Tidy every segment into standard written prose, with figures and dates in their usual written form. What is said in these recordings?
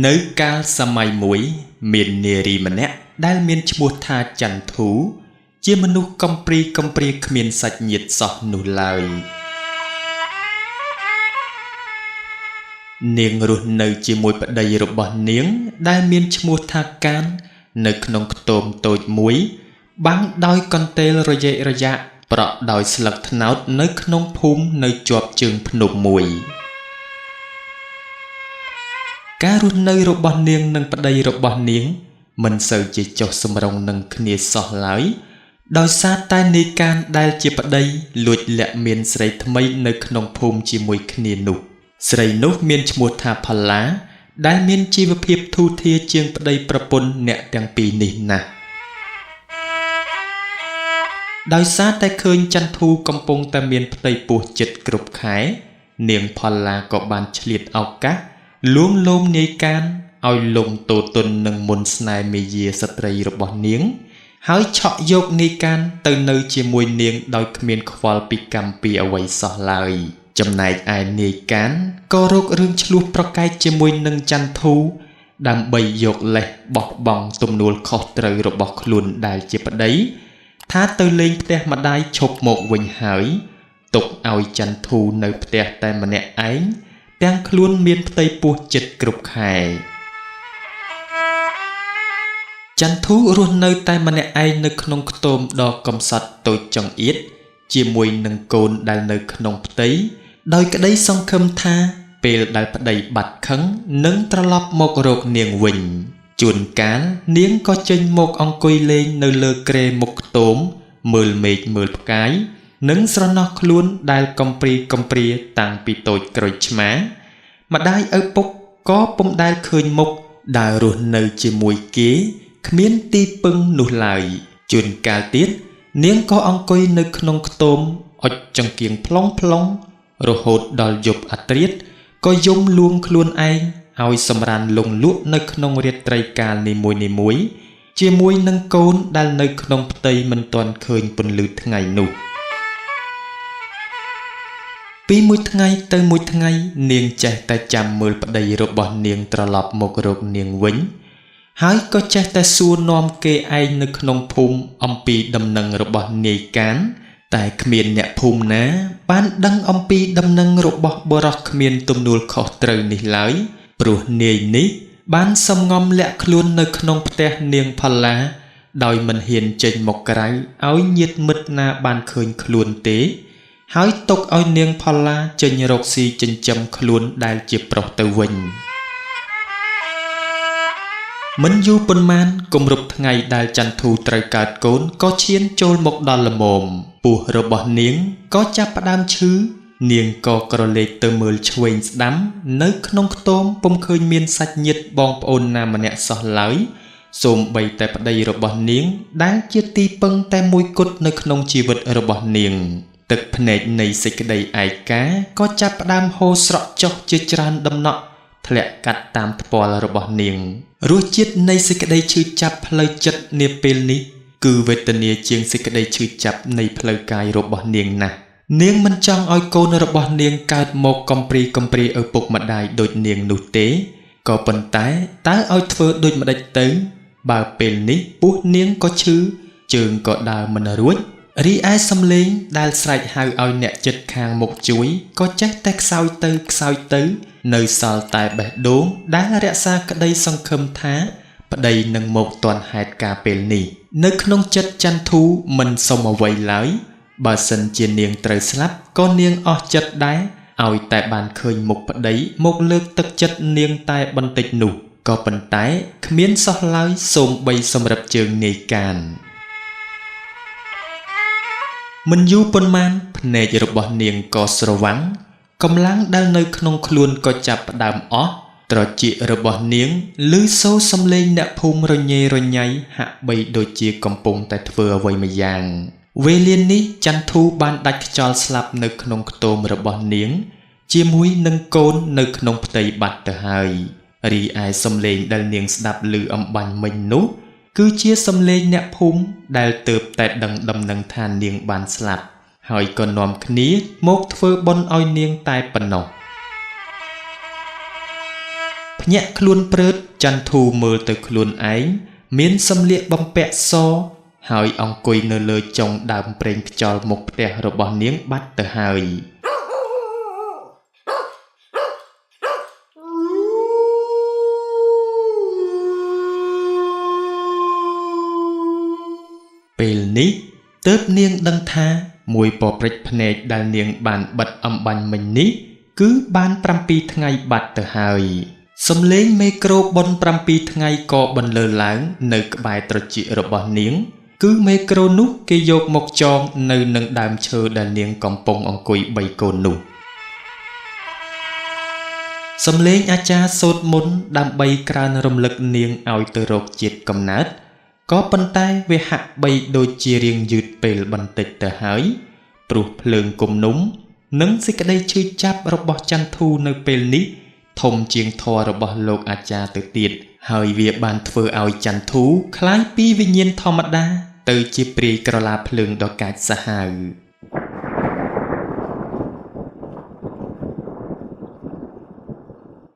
នៅកាលសម័យមួយ មាននារីម្នាក់ដែលមានឈ្មោះថាចន្ធូជាមនុស្សកំព្រីកំព្រាគ្មានសាច់ញាតិសោះនោះឡើយនាងរស់នៅជាមួយប្តីរបស់នាងដែលមានឈ្មោះថាកាននៅក្នុងខ្ទមតូចមួយបាំងដោយកន្ទេលរយេករយ៉ាក់ប្រក់ដោយស្លឹកត្នោតនៅក្នុងភូមិនៅជាប់ជើងភ្នំមួយការរស់នៅរបស់នាងនិងប្តីរបស់នាងមិនសូវជាចុះសម្រុងនឹងគ្នាសោះឡើយដោយសារតែនាយកានដែលជាប្តីលួចលាក់មានស្រីថ្មីនៅក្នុងភូមិជាមួយគ្នានោះស្រីនោះមានឈ្មោះថាផល្លាដែលមានជីវភាពធូរធារជាងប្តីប្រពន្ធអ្នកទាំងពីរនេះណាស់ដោយសារតែឃើញចន្ធូកំពុងតែមានផ្ទៃពោះជិតគ្រប់ខែនាងផល្លាក៏បានឆ្លៀតឱកាសលួងលោមនាយកានឲ្យលងតូទុននឹងមុនស្នេហ៍មាយាស្ត្រីរបស់នាងហើយឆក់យកនាយកានទៅនៅជាមួយនាងដោយគ្មានខ្វល់ពីកម្មពីអ្វីសោះឡើយចំណែកឯនាយកានក៏រករឿងឆ្លោះប្រកែកជាមួយនឹងចន្ធូដើម្បីយកលេសបោះបង់ទំនួលខុសត្រូវរបស់ខ្លួនដែលជាប្តីថាទៅលេងផ្ទះម្ដាយឈប់មកវិញហើយទុកឲ្យចន្ធូនៅផ្ទះតែម្នាក់ឯងទាំងខ្លួនមានផ្ទៃពោះជិតគ្រប់ខែចន្ធូរស់នៅតែម្នាក់ឯងនៅក្នុងខ្ទមដ៏កំសត់តូចចង្អៀតជាមួយនឹងកូនដែលនៅក្នុងផ្ទៃដោយក្តីសង្ឃឹមថាពេលដែលប្តីបាត់ខឹងនឹងត្រឡប់មករកនាងវិញជួនកាលនាងក៏ចេញមកអង្គុយលេងនៅលើគ្រែមុខខ្ទមមើលមេឃមើលផ្កាយនិងស្រណោះខ្លួនដែលកំព្រីកំព្រាតាំងពីតូចក្រូចឆ្មាម្ដាយឪពុកក៏ពុំដែលឃើញមុខដើររស់នៅជាមួយគេគ្មានទីពឹងនោះឡើយជួនកាលទៀតនាងក៏អង្គុយនៅក្នុងខ្ទមអុចចង្គៀងប្លុងប្លុងរហូតដល់យប់អាធ្រាត្រក៏យំលួងខ្លួនឯងឲ្យសម្រានលងលក់នៅក្នុងរាត្រីកាលនីមួយៗជាមួយនឹងកូនដែលនៅក្នុងផ្ទៃមិនទាន់ឃើញពន្លឺថ្ងៃនោះពីមួយថ្ងៃទៅមួយថ្ងៃនាងចេះតែចាំមើលប្តីរបស់នាងត្រឡប់មករកនាងវិញហើយក៏ចេះតែសួរនាំគេឯងនៅក្នុងភូមិអំពីដំណឹងរបស់នាយកានតែគ្មានអ្នកភូមិណាបានដឹងអំពីដំណឹងរបស់បុរសគ្មានទំនួលខុសត្រូវនេះឡើយព្រោះនាយនេះបានសំងំលាក់ខ្លួននៅក្នុងផ្ទះនាងផល្លាដោយមិនហ៊ានចេញមកក្រៅឲ្យញាតិមិត្តណាបានឃើញខ្លួនទេហើយទុកឲ្យនាងផល្លាចេញរកស៊ីចិញ្ចឹមខ្លួនដែលជាប្រុសទៅវិញមិនយូរប៉ុន្មានគម្រប់ថ្ងៃដែលចន្ធូត្រូវកើតកូនក៏ឈានចូលមកដល់ល្មមពោះរបស់នាងក៏ចាប់ផ្ដើមឈឺនាងក៏ក្រឡេកទៅមើលឆ្វេងស្ដាំនៅក្នុងខ្ទមពុំឃើញមានសាច់ញាតិបងប្អូនណាម្នាក់សោះឡើយសូម្បីតែប្តីរបស់នាងដែលជាទីពឹងតែមួយគត់នៅក្នុងជីវិតរបស់នាងទឹកភ្នែកនៃសេចក្តីឯកាក៏ចាប់ផ្ដើមហូរស្រក់ចុះជាច្រើនដំណក់ធ្លាក់កាត់តាមថ្ពាល់របស់នាងរសជាតិនៃសេចក្តីឈឺចាប់ផ្លូវចិត្តនាពេលនេះគឺវេទនាជាងសេចក្តីឈឺចាប់នៃផ្លូវកាយរបស់នាងណាស់នាងមិនចង់ឲ្យកូនរបស់នាងកើតមកកំព្រីកំព្រាឪពុកម្ដាយដូចនាងនោះទេក៏ប៉ុន្តែតើឲ្យធ្វើដូចម្ដេចទៅបើពេលនេះពោះនាងក៏ឈឺជើងក៏ដើរមិនរួចរីឯសំឡេងដែលស្រែកហៅឲ្យអ្នកចិត្តខាងមកជួយក៏ចេះតែខ្សោយទៅខ្សោយទៅនៅសល់តែបេះដូងដែលរក្សាក្តីសង្ឃឹមថាប្តីនឹងមកទាន់ហេតុការណ៍ពេលនេះនៅក្នុងចិត្តចន្ធូមិនសុំអ្វីឡើយបើសិនជានាងត្រូវស្លាប់ក៏នាងអស់ចិត្តដែរឲ្យតែបានឃើញមុខប្តីមកលើកទឹកចិត្តនាងតែបន្តិចនោះក៏ប៉ុន្តែគ្មានសោះឡើយសូម្បីសម្រាប់ជើងនាយកានមិនយូរប៉ុន្មានភ្នែករបស់នាងក៏ស្រវាំងកម្លាំងដែលនៅក្នុងខ្លួនក៏ចាប់ផ្ដើមអស់ត្រចៀករបស់នាងឮសូរសំឡេងអ្នកភូមិរញ៉េរញ៉ៃហាក់បីដូចជាកំពុងតែធ្វើអ្វីម្យ៉ាងវេលានេះចន្ធូបានដាច់ខ្យល់ស្លាប់នៅក្នុងខ្ទមរបស់នាងជាមួយនឹងកូននៅក្នុងផ្ទៃបាត់ទៅហើយរីឯសំឡេងដែលនាងស្ដាប់ឮអំបញ្ញមិញនោះគឺជាសំឡេងអ្នកភូមិដែលទើបតែដឹងដំណឹងថានាងបានស្លាប់ហើយក៏នាំគ្នាមកធ្វើបុណ្យឲ្យនាងតែប៉ុណ្ណោះ ភ្ ភ្ញាក់ខ្លួនព្រឺតចន្ទធូមើលទៅខ្លួនឯងមានសម្លៀកបំពាក់សហើយអង្គុយនៅលើចុងដើមប្រេងខ្យល់មុខផ្ទះរបស់នាងបាត់ទៅហើយពេលនេះទើបនាងដឹងថាមួយពព្រិចភ្នែកដែលនាងបានបិទអំបញ្ញមិញនេះគឺបាន7ថ្ងៃបាត់ទៅហើយសំឡេងមេក្រូបុន7ថ្ងៃក៏បន្លឺឡើងនៅក្បែរត្រចៀករបស់នាងគឺមេក្រូនោះគេយកមកចងនៅនឹងដើមឈើដែលនាងកំពុងអង្គុយបីកូននោះសំឡេងអាចារ្យសូត្រមន្តដើម្បីក្រើនរំលឹកនាងឲ្យទៅរកជាតិកំណើតក៏ប៉ុន្តែវាហាក់បីដូចជារៀងយឺតពេលបន្តិចទៅហើយព្រោះភ្លើងគំនុំនិងសេចក្តីឈឺចាប់របស់ចន្ទធូនៅពេលនេះធំជាងធម៌របស់លោកអាចារ្យទៅទៀតហើយវាបានធ្វើឲ្យចន្ទធូក្លាយពីវិញ្ញាណធម្មតាទៅជាព្រាយក្រឡាភ្លើងដ៏កាចសាហាវ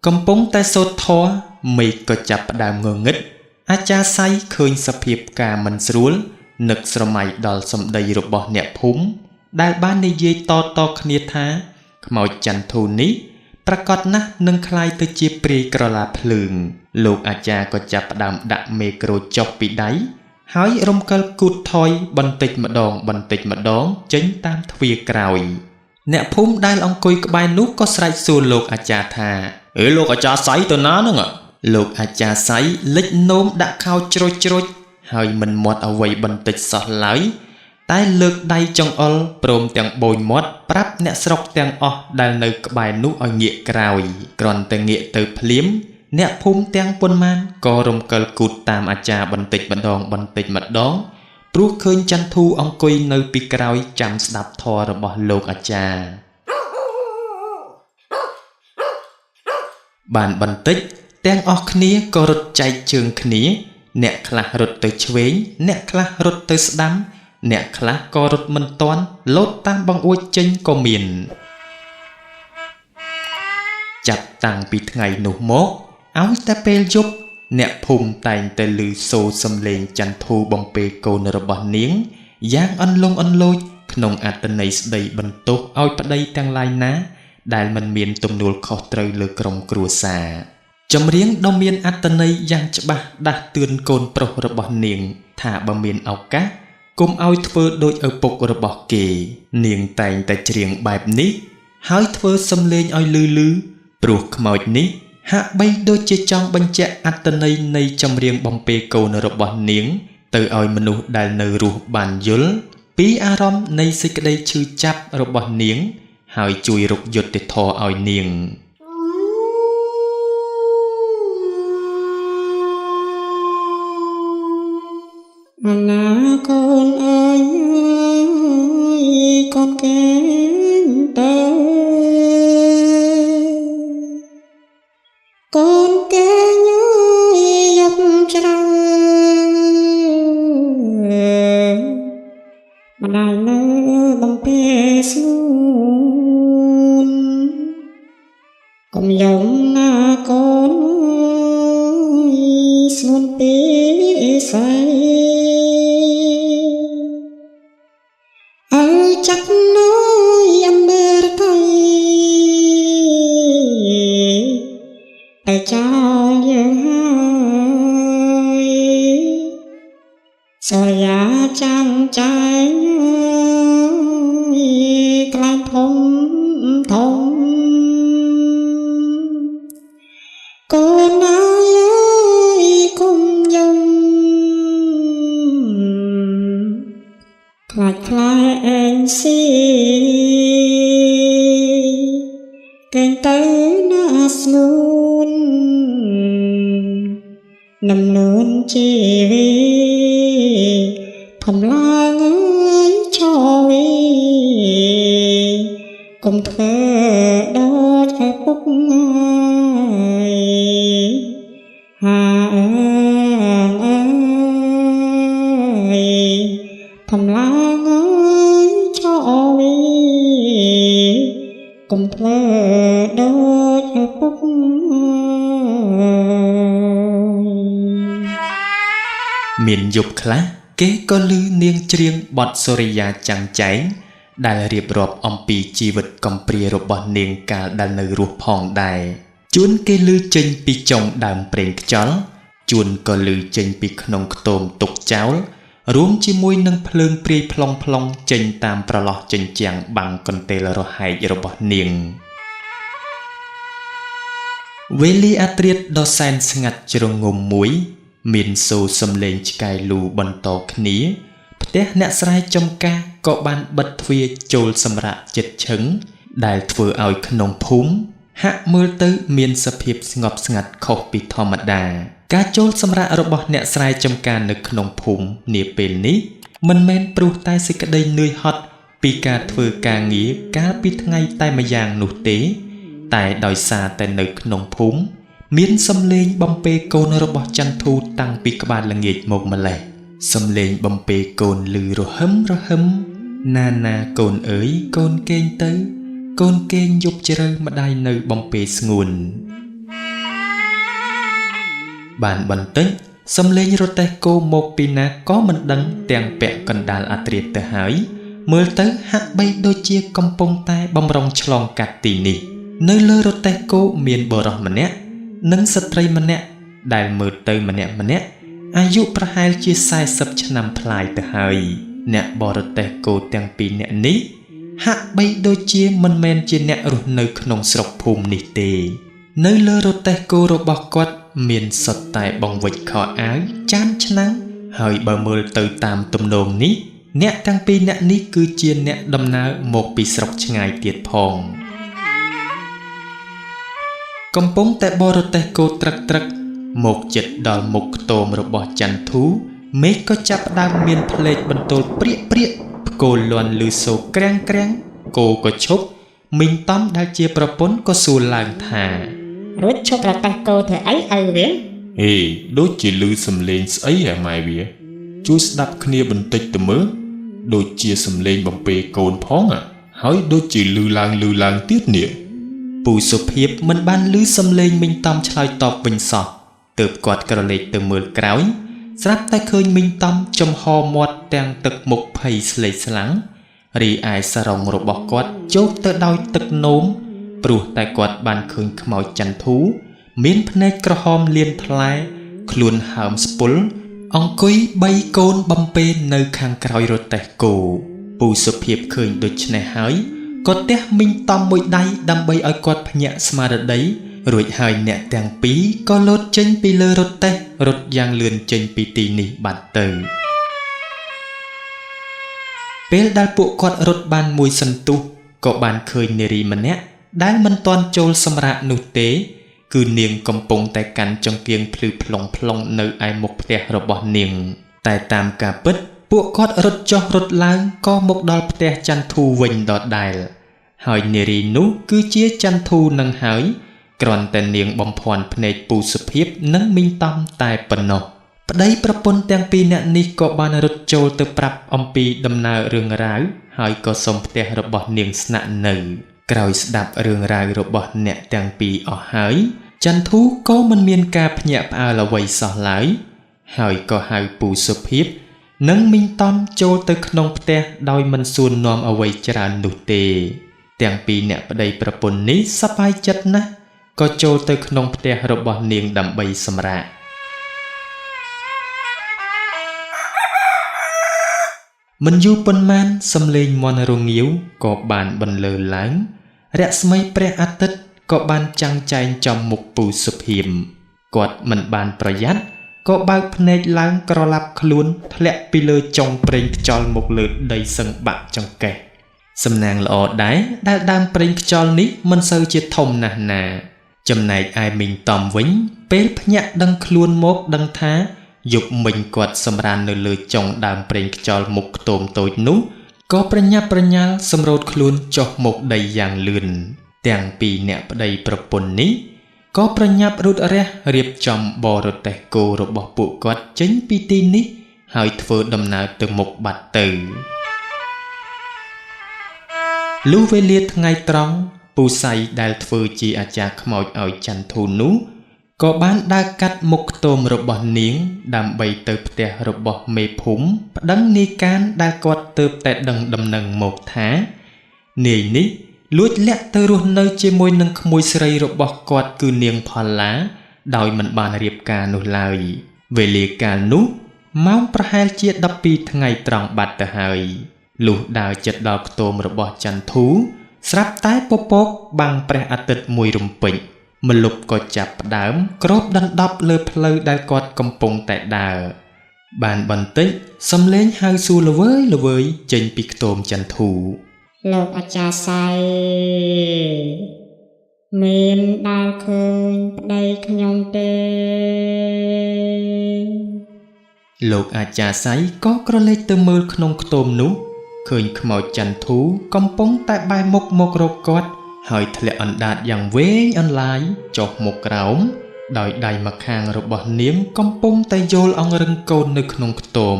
កំពុងតែសូត្រធម៌មេឃក៏ចាប់ផ្ដើមងងឹតអាចារ្យសៃឃើញសភាពការមិនស្រួលនឹកស្រមៃដល់សម្ដីរបស់អ្នកភូមិដែលបាននិយាយតៗគ្នាថាខ្មោចចន្ទធូនេះប្រាកដណាស់នឹងក្លាយទៅជាព្រាយក្រឡាភ្លើងលោកអាចារ្យក៏ចាប់ផ្ដើមដាក់មេក្រូចុះពីដៃហើយរំកិលគូតថយបន្តិចម្ដងបន្តិចម្ដងចេញតាមទ្វារក្រោយអ្នកភូមិដែលអង្គុយក្បែរនោះក៏ស្រែកសួរលោកអាចារ្យថាអេលោកអាចារ្យសៃទៅណាហ្នឹងលោកអាចារ្យសៃលិចនោមដាក់ខោជ្រុចៗហើយមិនមាត់អ្វីបន្តិចសោះឡើយតែលើកដៃចង្អុលព្រមទាំងបូញមាត់ប្រាប់អ្នកស្រុកទាំងអស់ដែលនៅក្បែរនោះឲ្យងាកក្រោយគ្រាន់តែងាកទៅភ្លាមអ្នកភូមិទាំងប៉ុន្មានក៏រំកិលគូតតាមអាចារ្យបន្តិចម្ដងបន្តិចម្ដងព្រោះឃើញចន្ទធូអង្គុយនៅពីក្រោយចាំស្ដាប់ធម៌របស់លោកអាចារ្យបានបន្តិចទាំងអស់គ្នាក៏រត់ចែកជើងគ្នាអ្នកខ្លះរត់ទៅឆ្វេងអ្នកខ្លះរត់ទៅស្ដាំអ្នកខ្លះក៏រត់មិនទាន់លោតតាមបង្អួចចេញក៏មានចាប់តាំងពីថ្ងៃនោះមកឲ្យតែពេលយប់អ្នកភូមិតែងតែឮសូរសំឡេងចន្ទធូបំពេកូនរបស់នាងយ៉ាងអន្លង់អន្លូចក្នុងអត្ថន័យស្ដីបន្ទោសឲ្យប្តីទាំងឡាយណាដែលមិនមានទំនួលខុសត្រូវលើក្រុមគ្រួសារចម្រៀងដ៏មានអត្ថន័យយ៉ាងច្បាស់ដាស់តឿនកូនប្រុសរបស់នាងថាបើមានឱកាសកុំឲ្យធ្វើដូចឪពុករបស់គេនាងតែងតែច្រៀងបែបនេះហើយធ្វើសំឡេងឲ្យលឺលឺព្រោះខ្មោចនេះហាក់បីដូចជាចង់បញ្ជាក់អត្ថន័យនៃចម្រៀងបំពេកូនរបស់នាងទៅឲ្យមនុស្សដែលនៅរស់បានយល់ពីអារម្មណ៍នៃសេចក្តីឈឺចាប់របស់នាងហើយជួយរកយុត្តិធម៌ឲ្យនាងអនាកូនអើយកូនគេទៅកូនគេញយប់ច្រើនម្ដាយនៅបំពេស្ងួនកុំយំណាកូនស្ងួនពីស័យចាក់ណយអមេរិកតែចោលយើងហើយសរិយាចាំចែងក្លែងធំធំកូនអើយគុំយំខ្លាចខ្លាយអេងស៊ីកេងទៅណាស្ងួននំនួនជីវីធំឡើងអើយឆវីកុំធ្វើដូចឪពុកអើយហាអើយធំឡើងអើយឆវីកុំធ្វើដូចឪពុកអើ មានយប់ខ្លះគេក៏ឮនាងច្រៀងបទសូរិយាចាំងចែងដែលរៀបរាប់អំពីជីវិតកំព្រារបស់នាងកាលដែលនៅរស់ផងដែរជួនគេឮចេញពីចុងដើមប្រេងខ្យល់ជួនក៏ឮចេញពីក្នុងខ្ទមទុកចោលរួមជាមួយនឹងភ្លើងព្រាយប្លុងៗចេញតាមប្រឡោះជញ្ជាំងបាំងកន្ទេលរហែករបស់នាងវេលាអាត្រៀតដ៏សែនស្ងាត់ជ្រងំមួយមានសូរសំឡេងឆ្កែលូបន្តគ្នាផ្ទះអ្នកស្រែចំការក៏បានបិទទ្វារចូលសម្រាកចិត្តឈឹងដែលធ្វើឲ្យក្នុងភូមិហាក់មើលទៅមានសភាពស្ងប់ស្ងាត់ខុសពីធម្មតាការចូលសម្រាករបស់អ្នកស្រែចំការនៅក្នុងភូមិនាពេលនេះមិនមែនព្រោះតែសេចក្តីនឿយហត់ពីការធ្វើការងារកាលពីថ្ងៃតែម្យ៉ាងនោះទេតែដោយសារតែនៅក្នុងភូមិមានសំឡេងបំពេកូនរបស់ចន្ទធូតាំងពីក្បាលល្ងាចមកម្លេះសំឡេងបំពេកូនឮរហឹមរហឹមណាណាកូនអើយកូនគេងទៅកូនគេងយប់ជ្រៅម្ដាយនៅបំពេស្ងួនបានបន្តិចសំឡេងរទេះគោមកពីណាក៏មិនដឹងទាំងពាក់កណ្ដាលអាត្រៀតទៅហើយមើលទៅហាក់បីដូចជាកំពុងតែបំរុងឆ្លងកាត់ទីនេះនៅលើរទេះគោមានបុរសម្នាក់និងស្ត្រីម្នាក់ដែលមើលទៅម្នាក់ម្នាក់អាយុប្រហែលជា40ឆ្នាំប្លាយទៅហើយអ្នកបរទេះគោទាំងពីរនាក់នេះហាក់បីដូចជាមិនមែនជាអ្នករស់នៅក្នុងស្រុកភូមិនេះទេនៅលើរទេះគោរបស់គាត់មានសុទ្ធតែបង្វិចខោអាវចានឆ្នាំងហើយបើមើលទៅតាមទំនងនេះអ្នកទាំងពីរអ្នកនេះគឺជាអ្នកដំណើរមកពីស្រុកឆ្ងាយទៀតផងកំពុងតែបរទេះគោត្រឹកត្រឹកមកចិត្តដល់មុខខ្ទមរបស់ចន្ទធូមេឃក៏ចាប់ផ្ដើមមានផ្លេកបន្ទោលព្រាកព្រាកផ្គរលាន់ឮសូរក្រាំងក្រាំងគោក៏ឈប់មីងតំដែលជាប្រពន្ធក៏សួរឡើងថារួចឈប់រទេះគោធ្វើអីឪវាហេដូចជាឮសំឡេងស្អីហ៎ម៉ែវាជួយស្ដាប់គ្នាបន្តិចទៅមើលដូចជាសំឡេងបំពេកូនផងហើយដូចជាឮឡើងឮឡើងទៀតនេះពូសុភាពមិនបានឮសំឡេងមីងតំឆ្លើយតបវិញសោះទើបគាត់ក្រឡេកទៅមើលក្រោយស្រាប់តែឃើញមីងតំចំហមាត់ទាំងទឹកមុខភ័យស្លេកស្លាំងរីឯសរងរបស់គាត់ជោគទៅដោយទឹកនោមព្រោះតែគាត់បានឃើញខ្មោចចន្ទធូមានភ្នែកក្រហមលៀនថ្លែខ្លួនហើមស្ពុលអង្គុយបីកូនបំពេនៅខាងក្រោយរទេះគោពូសុភាពឃើញដូច្នេះហើយក៏ទះមីងតំមួយដៃដើម្បីឲ្យគាត់ភ្ញាក់ស្មារតីរួចហើយអ្នកទាំងពីរក៏លោតចេញពីលើរទេះរត់យ៉ាងលឿនចេញពីទីនេះបាត់ទៅពេលដែលពួកគាត់រត់បានមួយសន្ទុះក៏បានឃើញនារីម្នាក់ដែលមិនទាន់ចូលសម្រាកនោះទេគឺនាងកំពុងតែកាន់ចង្គៀងភ្លឺផ្លុងផ្លុងនៅឯមុខផ្ទះរបស់នាងតែតាមការពិតពួកគាត់រត់ចុះរត់ឡើងក៏មកដល់ផ្ទះចន្ទធូវិញដដែលហើយនារីនោះគឺជាចន្ទធូនឹងហើយគ្រាន់តែនាងបំភាន់ភ្នែកពូសុភាពនិងមីងតំតែប៉ុណ្ណោះប្តីប្រពន្ធទាំងពីរនាក់នេះក៏បានរត់ចូលទៅប្រាប់អំពីដំណើររឿងរ៉ាវហើយក៏សុំផ្ទះរបស់នាងស្នាក់នៅក្រោយស្ដាប់រឿងរ៉ាវរបស់អ្នកទាំងពីរអស់ហើយចន្ទធូក៏មិនមានការភ្ញាក់ផ្អើលអ្វីសោះឡើយហើយក៏ហៅពូសុភាពនិងមីងតំចូលទៅក្នុងផ្ទះដោយមិនសួរនាំអ្វីច្រើននោះទេទាំងពីរអ្នកប្តីប្រពន្ធនេះសប្បាយចិត្តណាស់ក៏ចូលទៅក្នុងផ្ទះរបស់នាងដើម្បីសម្រាកមិនយូរប៉ុន្មានសំឡេងមាន់រងាវក៏បានបន្លឺឡើងរស្មីព្រះអាទិត្យក៏បានចាំងចែងចំមុខពូសុភាពគាត់មិនបានប្រយ័ត្នក៏បើកភ្នែកឡើងក្រឡាប់ខ្លួនធ្លាក់ពីលើចុងប្រេងខ្យល់មកលើដីសឹងបាក់ចង្កេះសំណាងល្អដែរដែលដើមប្រេងខ្យល់នេះមិនសូវជាធំណាស់ណាចំណែកឯមីងតំវិញពេលភ្ញាក់ដឹងខ្លួនមកដឹងថាយប់មិញគាត់សម្រាននៅលើចុងដើមប្រេងខ្យល់មុខខ្ទមតូចនោះក៏ប្រញាប់ប្រញាល់សម្រូតខ្លួនចុះមកដីយ៉ាងលឿនទាំងពីរអ្នកប្តីប្រពន្ធនេះក៏ប្រញាប់រូតរះរៀបចំបរទេះគោរបស់ពួកគាត់ចេញពីទីនេះហើយធ្វើដំណើរទៅមុខបាត់ទៅលុះវេលាថ្ងៃត្រង់ពូសៃដែលធ្វើជាអាចារ្យខ្មោចឲ្យចន្ទធូនោះ ក៏បានដើរកាត់មុខខ្ទមរបស់នាងដើម្បីទៅផ្ទះរបស់មេភូមិប្តឹងនាយកានដែលគាត់ទើបតែដឹងដំណឹងមកថានាយនេះលួចលាក់ទៅរស់នៅជាមួយនឹងក្មួយស្រីរបស់គាត់គឺនាងផល្លាដោយមិនបានរៀបការនោះឡើយវេលាកាលនោះម៉ោងប្រហែលជា12ថ្ងៃត្រង់បាត់ទៅហើយលុះដើរជិតដល់ខ្ទមរបស់ចន្ទធូស្រាប់តែពពកបាំងព្រះអាទិត្យមួយរំពេចម្លប់ក៏ចាប់ផ្ដើមគ្របដណ្ដប់លើផ្លូវដែលគាត់កំពុងតែដើរបានបន្តិចសំឡេងហៅសួរល្វើយល្វើយចេញពីខ្ទមចន្ទធូលោកអាចារ្យសៃមានដែលឃើញប្តីខ្ញុំទេលោកអាចារ្យសៃក៏ក្រឡេកទៅមើលក្នុងខ្ទមនោះឃើញខ្មោចចន្ទធូកំពុងតែបែរមុខមករកគាត់ហើយធ្លាក់អណ្ដាតយ៉ាងវែងអន្លាយចុះមកក្រោមដោយដៃម្ខាងរបស់នាងកំពុងតែយោលអង្រឹងកូននៅក្នុងខ្ទម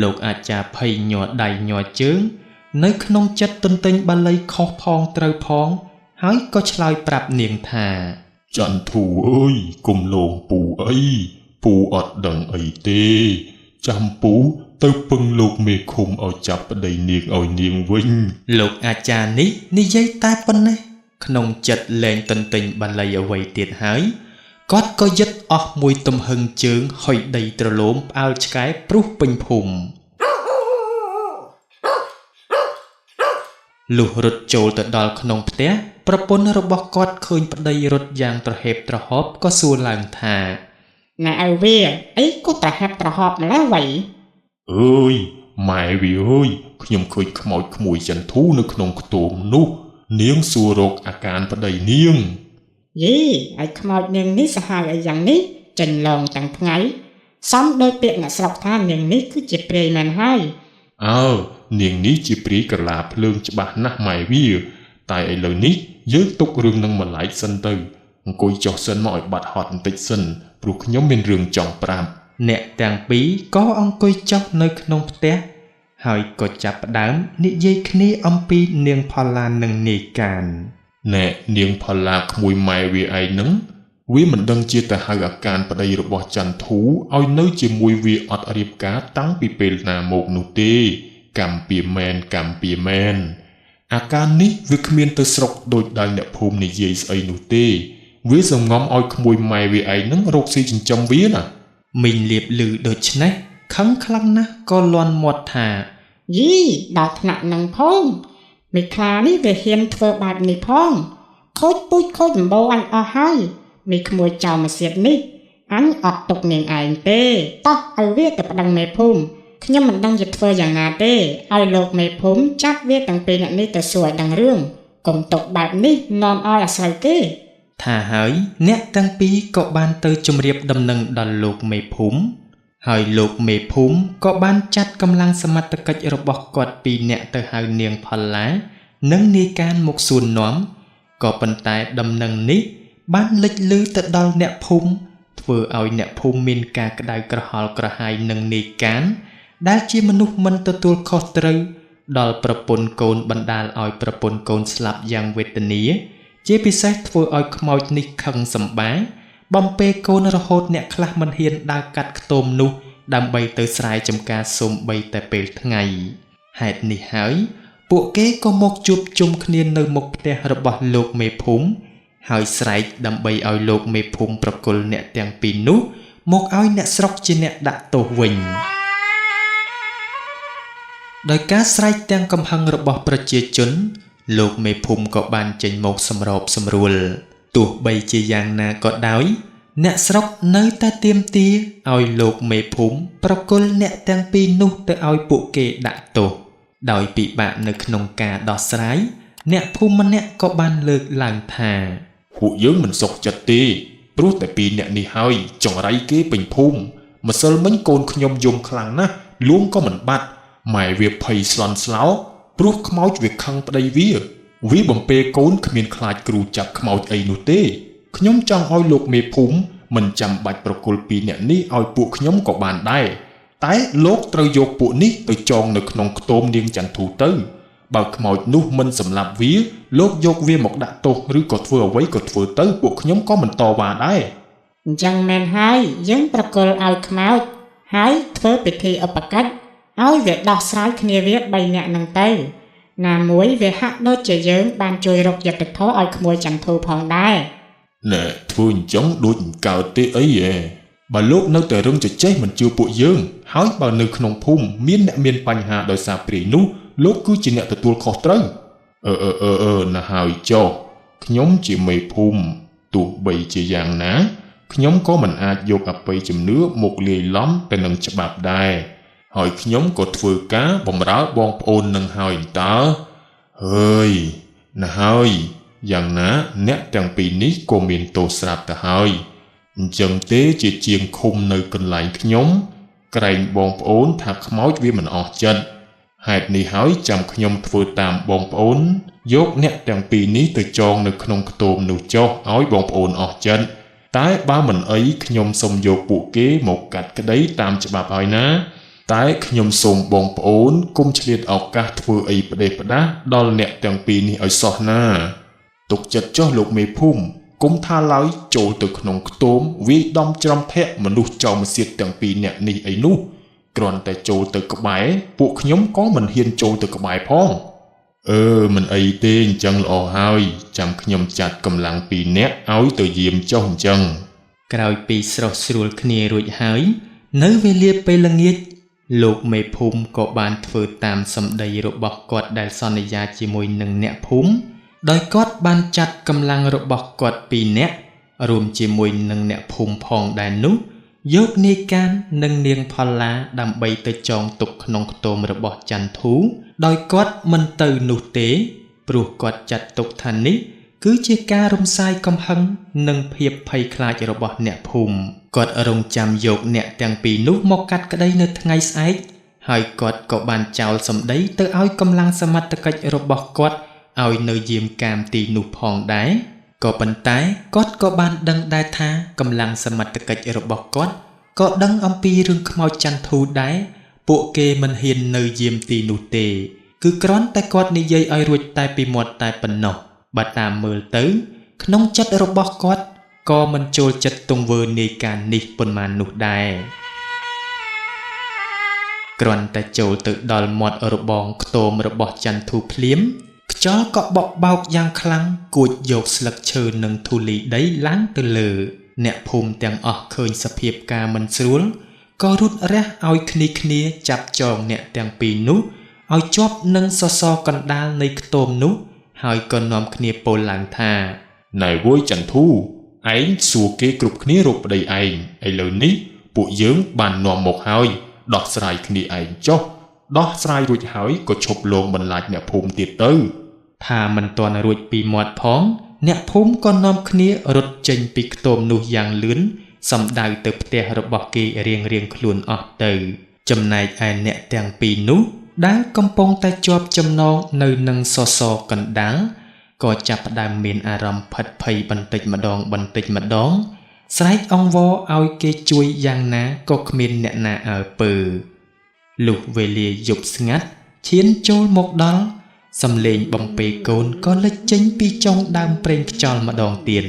លោកអាចារ្យភ័យញ័រដៃញ័រជើងនៅក្នុងចិត្តទន្ទិញបាលីខុសផងត្រូវផងហើយក៏ឆ្លើយប្រាប់នាងថាចន្ទធូអើយគុំលងពូអីពូអត់ដឹងអីទេចាំពូទៅពឹងលោកមេឃុំឲ្យចាប់ប្តីនាងឲ្យនាងវិញលោកអាចារ្យនេះនិយាយតែប៉ុណ្ណេះក្នុងចិត្តលែងទន្ទិញបាលីអ្វីទៀតហើយគាត់ក៏យឹតអស់មួយទំហឹងជើងហុយដីទ្រលោមផ្អើលឆ្កែព្រុសពេញភូមិលុះរត់ចូលទៅដល់ក្នុងផ្ទះប្រពន្ធរបស់គាត់ឃើញប្តីរត់យ៉ាងត្រហេបត្រហប់ក៏សួរឡើងថាណែឲ្យវាអីក៏ត្រហេបត្រហប់ម្ល៉េះវ៉ៃអើយម៉ែវាអើយខ្ញុំឃើញខ្មោចក្មួយចន្ទធូនៅក្នុងខ្ទមនោះនាងសួររកអាការប្តីនាងយីឲ្យខ្មោចនាងនេះសាហាវអីយ៉ាងនេះចេញឡងទាំងថ្ងៃសំដោយពាក្យអ្នកស្រុកថានាងនេះគឺជាព្រាយមែនហើយអើនាងនេះជាព្រាយក្រឡាភ្លើងច្បាស់ណាស់ម៉ែវាតែឥឡូវនេះយើងទុករឿងនឹងម្លែកសិនទៅអង្គុយចុះសិនមកឲ្យបាត់ហត់បន្តិចសិនព្រោះខ្ញុំមានរឿងចង់ប្រាប់អ្នកទាំងពីរក៏អង្គុយចុះនៅក្នុងផ្ទះហើយក៏ចាប់ផ្ដើមនិយាយគ្នាអំពីនាងផល្លានិងនាយកានណែនាងផល្លាក្មួយម៉ែវាឯងនឹងវាមិនដឹងជាទៅហៅអាការប្តីរបស់ចន្ទធូឲ្យនៅជាមួយវាអត់រៀបការតាំងពីពេលណាមកនោះទេកម្មពីមែនកម្មពីមែនអាការនេះវាគ្មានទៅស្រុកដូចដែលអ្នកភូមិនិយាយស្អីនោះទេវាសងំឲ្យក្មួយម៉ែវាឯងនឹងរកស៊ីចិញ្ចឹមវាណាមីងលៀបលឺដូច្នេះខឹងខ្លាំងណាស់ក៏លាន់មាត់ថាយីដល់ថ្នាក់នឹងផងមេខ្លានេះវាហ៊ានធ្វើបែបនេះផងខូចពូជខូចដំបូលអញអស់ហើយមេក្មួយចៅមកសៀតនេះអញអត់ទុកនាងឯងទេតោះឲ្យវាទៅប្តឹងមេភូមិខ្ញុំមិនដឹងជាធ្វើយ៉ាងណាទេឲ្យលោកមេភូមិចាប់វាទាំងពីរអ្នកនេះទៅសួរឲ្យដឹងរឿងកុំទុកបែបនេះនាំឲ្យអាស្រូវគេថាហើយអ្នកទាំងពីរក៏បានទៅជម្រាបដំណឹងដល់លោកមេភូមិហើយលោកមេភូមិក៏បានចាត់កម្លាំងសមត្ថកិច្ចរបស់គាត់ពីរនាក់ទៅហៅនាងផល្លានិងនាយកានមកសួរនាំក៏ប៉ុន្តែដំណឹងនេះបានលេចឮទៅដល់អ្នកភូមិធ្វើឲ្យអ្នកភូមិមានការក្តៅក្រហល់ក្រហាយនឹងនាយកានដែលជាមនុស្សមិនទទួលខុសត្រូវដល់ប្រពន្ធកូនបណ្ដាលឲ្យប្រពន្ធកូនស្លាប់យ៉ាងវេទនាជាពិសេសធ្វើឲ្យខ្មោចនេះខឹងសម្បាបំពេកូនរហូតអ្នកខ្លះមិនហ៊ានដើរកាត់ខ្ទមនោះដើម្បីទៅស្រែចម្ការសូម្បីតែពេលថ្ងៃហេតុនេះហើយពួកគេក៏មកជួបជុំគ្នានៅមុខផ្ទះរបស់លោកមេភូមិហើយស្រែកដើម្បីឲ្យលោកមេភូមិប្រគល់អ្នកទាំងពីរនោះមកឲ្យអ្នកស្រុកជាអ្នកដាក់ទោសវិញដោយការស្រែកទាំងកំហឹងរបស់ប្រជាជនលោកមេភូមិក៏បានចេញមកសម្របសម្រួលទោះបីជាយ៉ាងណាក៏ដោយអ្នកស្រុកនៅតែទាមទារឲ្យលោកមេភូមិប្រគល់អ្នកទាំងពីរនោះទៅឲ្យពួកគេដាក់ទោសដោយពិបាកនៅក្នុងការដោះស្រាយអ្នកភូមិម្នាក់ក៏បានលើកឡើងថាពួកយើងមិនសុខចិត្តទេព្រោះតែពីរអ្នកនេះហើយចង្រៃគេពេញភូមិម្សិលមិញកូនខ្ញុំយំខ្លាំងណាស់លួងក៏មិនបាត់ម៉ែវាភ័យស្លន់ស្លោព្រោះខ្មោចវាខឹងប្តីវាវាបំពេកូនគ្មានខ្លាចគ្រូចាប់ខ្មោចអីនោះទេខ្ញុំចង់ឲ្យលោកមេភូមិមិនចាំបាច់ប្រគល់ពីអ្នកនេះឲ្យពួកខ្ញុំក៏បានដែរតែលោកត្រូវយកពួកនេះទៅចងនៅក្នុងខ្ទមនាងចន្ទធូទៅ បើខ្មោចនោះមិនសម្លាប់វាលោកយកវាមកដាក់ទោសឬក៏ធ្វើអ្វីក៏ធ្វើទៅពួកខ្ញុំក៏មិនតវ៉ាដែរអញ្ចឹងមែនហើយយើងប្រគល់ឲ្យខ្មោចហើយធ្វើពិធីឧបកិច្ចឲ្យវាដោះស្រាយគ្នាវា3នាក់នឹងទៅណាមួយវាហាក់ដូចជាយើងបានជួយរកយុត្តិធម៌ឲ្យក្មួយចន្ទធូផងដែរណែធ្វើអញ្ចឹងដូចមិនកើតទេអីហ៎បើលោកនៅតែរឹងចចេះមិនជឿពួកយើងហើយបើនៅក្នុងភូមិមានអ្នកមានបញ្ហាដោយសារព្រាយនោះលោកគឺជាអ្នកទទួលខុសត្រូវអឺណាហើយចុះខ្ញុំជាមេភូមិទោះបីជាយ៉ាងណាខ្ញុំក៏មិនអាចយកអបិយជំនឿមកលាយឡំទៅនឹងច្បាប់ដែរហើយខ្ញុំក៏ធ្វើការបម្រើបងប្អូននឹងហើយតើហើយណាហើយយ៉ាងណាអ្នកទាំងពីរនេះក៏មានទោសស្រាប់ទៅហើយអញ្ចឹងទេជាជាងឃុំនៅកន្លែងខ្ញុំក្រែងបងប្អូនថាខ្មោចវាមិនអស់ចិត្តហេតុនេះហើយចាំខ្ញុំធ្វើតាមបងប្អូនយកអ្នកទាំងពីរនេះទៅចងនៅក្នុងខ្ទមនោះចុះឲ្យបងប្អូនអស់ចិត្តតែបើមិនអីខ្ញុំសូមយកពួកគេមកកាត់ក្តីតាមច្បាប់ហើយណាតែខ្ញុំសូមបងប្អូនគុំឆ្លៀតឱកាសធ្វើអីផ្ដេសផ្ដាសដល់អ្នកទាំងពីរនេះឲ្យសោះណាទុកចិត្តចុះលោកមេភូមិគុំថាឡើយចូលទៅក្នុងខ្ទមវាយដំច្រំធាក់មនុស្សចោលមសៀតទាំងពីរអ្នកនេះអីនោះគ្រាន់តែចូលទៅក្បែរពួកខ្ញុំក៏មិនហ៊ានចូលទៅក្បែរផងមិនអីទេអញ្ចឹងល្អហើយចាំខ្ញុំចាត់កម្លាំងពីរនាក់ឲ្យទៅយាមចុះអញ្ចឹងក្រោយពីស្រោះស្រួលគ្នារួចហើយនៅវេលាពេលល្ងាចលោកមេភូមិក៏បានធ្វើតាមសម្ដីរបស់គាត់ដែលសន្យាជាមួយនឹងអ្នកភូមិដោយគាត់បានចាត់កម្លាំងរបស់គាត់ពីរនាក់រួមជាមួយនឹងអ្នកភូមិផងដែរនោះយកនាយកាននិងនាងផល្លាដើម្បីទៅចងទុកក្នុងខ្ទមរបស់ចន្ទធូដោយគាត់មិនទៅនោះទេព្រោះគាត់ចាត់ទុកថានេះគឺជាការរំសាយកំហឹងនិងភាពភ័យខ្លាចរបស់អ្នកភូមិគាត់រងចាំយកអ្នកទាំងពីរនោះមកកាត់ក្តីនៅថ្ងៃស្អែកហើយគាត់ក៏បានចោលសម្ដីទៅឲ្យកម្លាំងសមត្ថកិច្ចរបស់គាត់ឲ្យនៅយាមកាមទីនោះផងដែរក៏ប៉ុន្តែគាត់ក៏បានដឹងដែរថាកម្លាំងសមត្ថកិច្ចរបស់គាត់ក៏ដឹងអំពីរឿងខ្មោចចន្ទធូដែរពួកគេមិនហ៊ាននៅយាមទីនោះទេគឺគ្រាន់តែគាត់និយាយឲ្យរួចតែពីមាត់តែប៉ុណ្ណោះបើតាមមើលទៅក្នុងចិត្តរបស់គាត់ក៏មិនចូលចិត្តទង្វើនាយការនេះប៉ុន្មាននោះដែរគ្រាន់តែចូលទៅដល់មាត់របងខ្ទមរបស់ចន្ទធូភ្លាមខ្យល់ក៏បក់បោកយ៉ាងខ្លាំងគួចយកស្លឹកឈើនិងធូលីដីឡើងទៅលើអ្នកភូមិទាំងអស់ឃើញសភាពការមិនស្រួលក៏រត់រះឲ្យគ្នាចាប់ចងអ្នកទាំងពីរនោះឲ្យជាប់នឹងសសរកណ្ដាលនៃខ្ទមនោះហើយក៏នាំគ្នាពោលឡើងថាណែវយចន្ទធូឯងសួរគេគ្រប់គ្នារកប្តីឯងឥឡូវនេះពួកយើងបាននាំមកហើយដោះស្រាយគ្នាឯងចុះដោះស្រាយរួចហើយក៏ឈប់លងបន្លាចអ្នកភូមិទៀតទៅថាមិនទាន់រួចពីមាត់ផងអ្នកភូមិក៏នាំគ្នារត់ចេញពីខ្ទមនោះយ៉ាងលឿនសំដៅទៅផ្ទះរបស់គេរៀងៗខ្លួនអស់ទៅចំណែកឯអ្នកទាំងពីរនោះដែលកំពុងតែជាប់ចំណងនៅនឹងសសរកណ្ដាលក៏ចាប់ផ្ដើមមានអារម្មណ៍ផិតភ័យបន្តិចម្ដងបន្តិចម្ដងស្រែកអង្វរឲ្យគេជួយយ៉ាងណាក៏គ្មានអ្នកណាអើពើលុះវេលាយប់ស្ងាត់ឈានចូលមកដល់សំឡេងបំពេកូនក៏លេចចេញពីចុងដើមប្រេងខ្យល់ម្ដងទៀត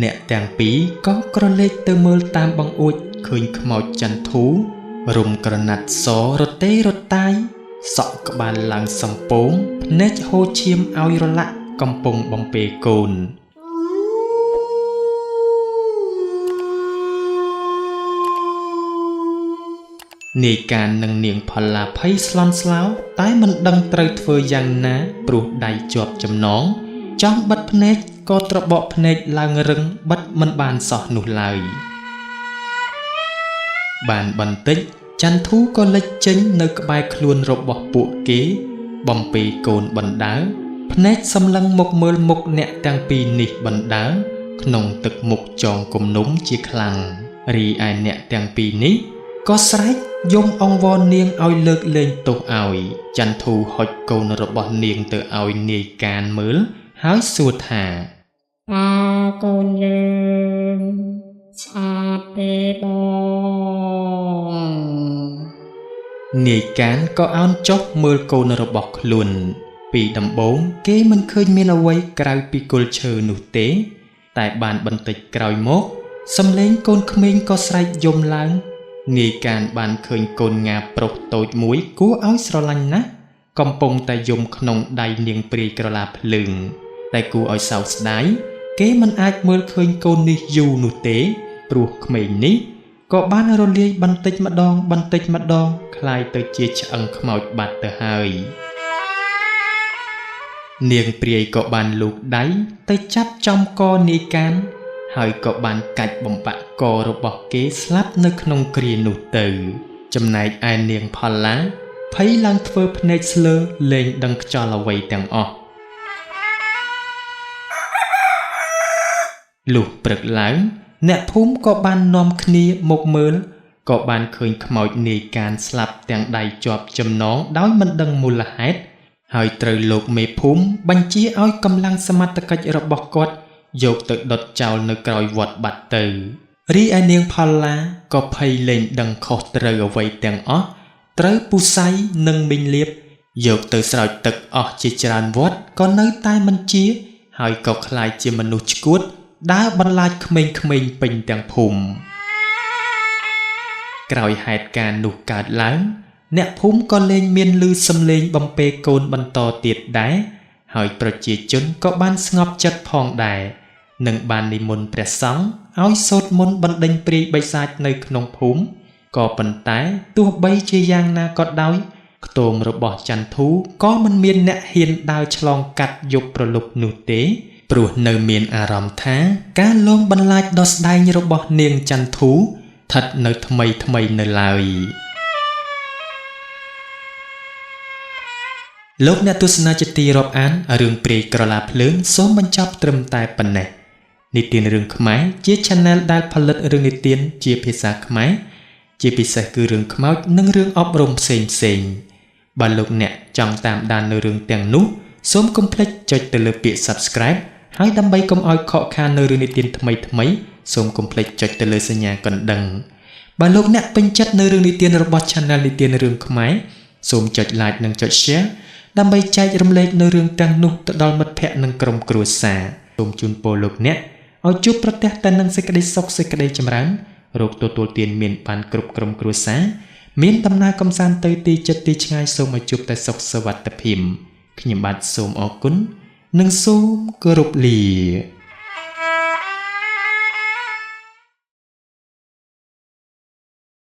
អ្នកទាំងពីរក៏ក្រឡេកទៅមើលតាមបង្អួចឃើញខ្មោចចន្ទធូរុំក្រណាត់សរទេរតាយសក់ក្បាលឡើងសំពងភ្នែកហូរឈាមឲ្យរលាក់កំពុងបំពេកូននាយកាននិងនាងផល្លាភ័យស្លន់ស្លោតែមិនដឹងត្រូវធ្វើយ៉ាងណាព្រោះដៃជាប់ចំណងចង់បិទភ្នែកក៏ត្របកភ្នែកឡើងរឹងបិទមិនបានសោះនោះឡើយបានបន្តិចចន្ទធូក៏លេចចេញនៅក្បែរខ្លួនរបស់ពួកគេបំពេកូនបណ្ដើភ្នែកសម្លឹងមកមើលមុខអ្នកទាំងពីរនេះបណ្ដើក្នុងទឹកមុខចងគំនុំជាខ្លាំងរីឯអ្នកទាំងពីរនេះក៏ស្រែកយំអង្វរនាងឲ្យលើកលែងទោសឲ្យចន្ទធូហុចកូនរបស់នាងទៅឲ្យនាយកានមើលហើយសួរថាតើកូនយើងស្អាតទេបងនាយកានក៏អោនចុះមើលកូនរបស់ខ្លួន ពីដំបូងគេមិនឃើញមានអ្វីក្រៅពីគល់ឈើនោះទេ តែបានបន្តិចក្រោយមកសំឡេងកូនក្មេងក៏ស្រែកយំឡើងនាយកានបានឃើញកូនងាប្រុសតូចមួយគួរឲ្យស្រឡាញ់ណាស់កំពុងតែយំក្នុងដៃនាងព្រាយក្រឡាភ្លើងតែគួរឲ្យសោកស្ដាយគេមិនអាចមើលឃើញកូននេះយូរនោះទេព្រោះក្មេងនេះក៏បានរលាយបន្តិចម្ដងបន្តិចម្ដងក្លាយទៅជាឆ្អឹងខ្មោចបាត់ទៅហើយនាងព្រាយក៏បានលូកដៃទៅចាប់ចំកនាយកានហើយក៏បានកាច់បំបាក់ករបស់គេស្លាប់នៅក្នុងគ្រានោះទៅចំណែកឯនាងផល្លាភ័យឡើងធ្វើភ្នែកស្លើលែងដឹងខ្យល់អ្វីទាំងអស់លុះព្រឹកឡើងអ្នកភូមិក៏បាននាំគ្នាមកមើលក៏បានឃើញខ្មោចនាយកានស្លាប់ទាំងដៃជាប់ចំណងដោយមិនដឹងមូលហេតុហើយត្រូវលោកមេភូមិបញ្ជាឲ្យកម្លាំងសមត្ថកិច្ចរបស់គាត់យកទៅដុតចោលនៅក្រោយវត្តបាត់ទៅរីឯនាងផល្លាក៏ភ័យលែងដឹងខុសត្រូវអ្វីទាំងអស់ត្រូវពុស័យនិងមីងលៀបយកទៅស្រោចទឹកអស់ជាច្រើនវត្តក៏នៅតែមិនជាហើយក៏ក្លាយជាមនុស្សឆ្កួតដើរបន្លាចក្មេងៗពេញទាំងភូមិក្រោយហេតុការណ៍នោះកើតឡើងអ្នកភូមិក៏លែងមានឮសំឡេងបំពេកូនបន្តទៀតដែរហើយប្រជាជនក៏បានស្ងប់ចិត្តផងដែរនិងបាននិមន្តព្រះសង្ឃឲ្យសូត្រមន្តបណ្ដេញព្រាយបិសាចនៅក្នុងភូមិក៏ប៉ុន្តែទោះបីជាយ៉ាងណាក៏ដោយខ្ទមរបស់ចន្ទធូក៏មិនមានអ្នកហ៊ានដើរឆ្លងកាត់យប់ប្រលប់នោះទេព្រោះនៅមានអារម្មណ៍ថាការលងបន្លាចដ៏ស្ដែងរបស់នាងចន្ទធូស្ថិតនៅថ្មីៗនៅឡើយលោកអ្នកទស្សនាជាទីរាប់អានរឿងព្រាយក្រឡាភ្លើងសូមបញ្ចប់ត្រឹមតែប៉ុណ្ណេះនិទានរឿងខ្មែរជា Channel ដែលផលិតរឿងនិទានជាភាសាខ្មែរជាពិសេសគឺរឿងខ្មោចនិងរឿងអប់រំផ្សេងៗបើលោកអ្នកចង់តាមដាននៅរឿងទាំងនោះសូមកុំភ្លេចចុចទៅលើពាក្យ Subscribe ហើយដើម្បីកុំឲ្យខកខាននៅរឿងនិទានថ្មីៗសូមកុំភ្លេចចុចទៅលើសញ្ញាកណ្ដឹងបើលោកអ្នកពេញចិត្តនៅរឿងនិទានរបស់ Channel និទានរឿងខ្មែរសូមចុច Like និងចុច Share ដើម្បីចែករំលែកនៅរឿងទាំងនោះទៅដល់មិត្តភ័ក្តិនិងក្រុមគ្រួសារសូមជូនពរលោកអ្នកឲ្យជួបប្រទះតែនឹងសេចក្តីសុខសេចក្តីចម្រើនរោគទទួលទានមានបានគ្រប់ក្រុមគ្រួសារមានដំណើរកម្សាន្តទៅទីជិតទីឆ្ងាយសូមឲ្យជួបតែសុខសុវត្ថិភាពខ្ញុំបាទសូមអរគុណនិងសូមគោរពលា។